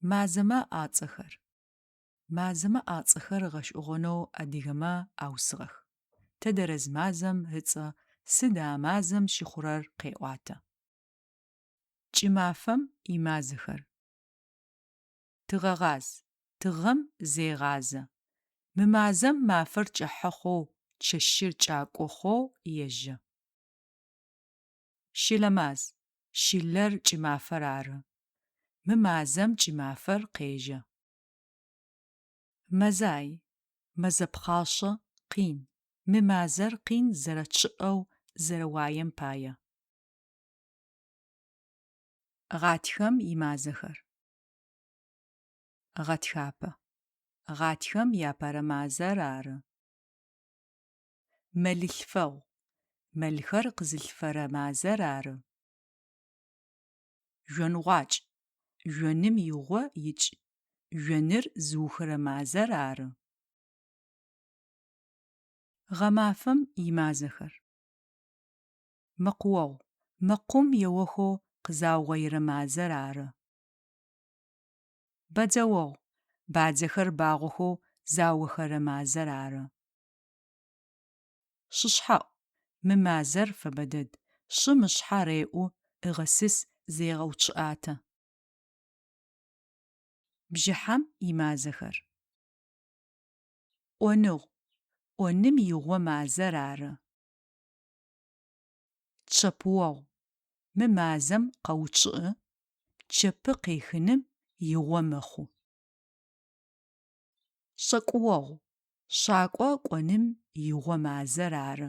Мазэмэ ацӏэхэр. Мазэмэ ацӏэхэр гъэшӏэгъонэу адыгэмэ аусыгъэх. Тэдэрэз мазэм ыцӏэ сыд а мазэм щыхъурэр къеӏуатэ. Кӏымафэм имазэхэр. Тыгъэгъаз. Тыгъэм зегъазэ. Мы мазэм мафэр кӏыхьэ хъоу, чэщыр кӏако хъоу ежьэ. Щылэ маз. Щылэр кӏымафэр ары. Мы мазэм кӏымафэр къежьэ. Мэзай. Мэзэ пхъашъэ, къин. Мы мазэр къин зэрэчъыӏэу, зэрэуаем пае. Гъатхэм имазэхэр. Гъэтхапэ. Гъатхэм иапэрэ мазэр ары. Мэлылъфэгъу. Мэлхэр къызылъфэрэ мазэр ары. Жъоныгъуакӏ. Жъоным игъо икӏ. Жъоныр зыухырэ мазэр ары. Гъэмафэм имазэхэр. Мэкъуогъу. Мэкъум еохэу къызаугъоирэ мазэр ары. Бэдзэогъу. Бадзэхэр багъохэу заохэрэ мазэр ары. Шышъхьэӏу. Мы мазэр фэбэ дэд. Шым ышъхьэ реӏу, ыгъэсыс, зегъэучъыӏатэ. Бжыхьэм имазэхэр. ӏоныгъу. ӏоным игъо мазэр ары. Чъэпыогъу. Мы мазэм къэучъыӏы, чэпы къехыным игъо мэхъу. Шэкӏогъу. Шакӏо кӏоным игъо мазэр ары.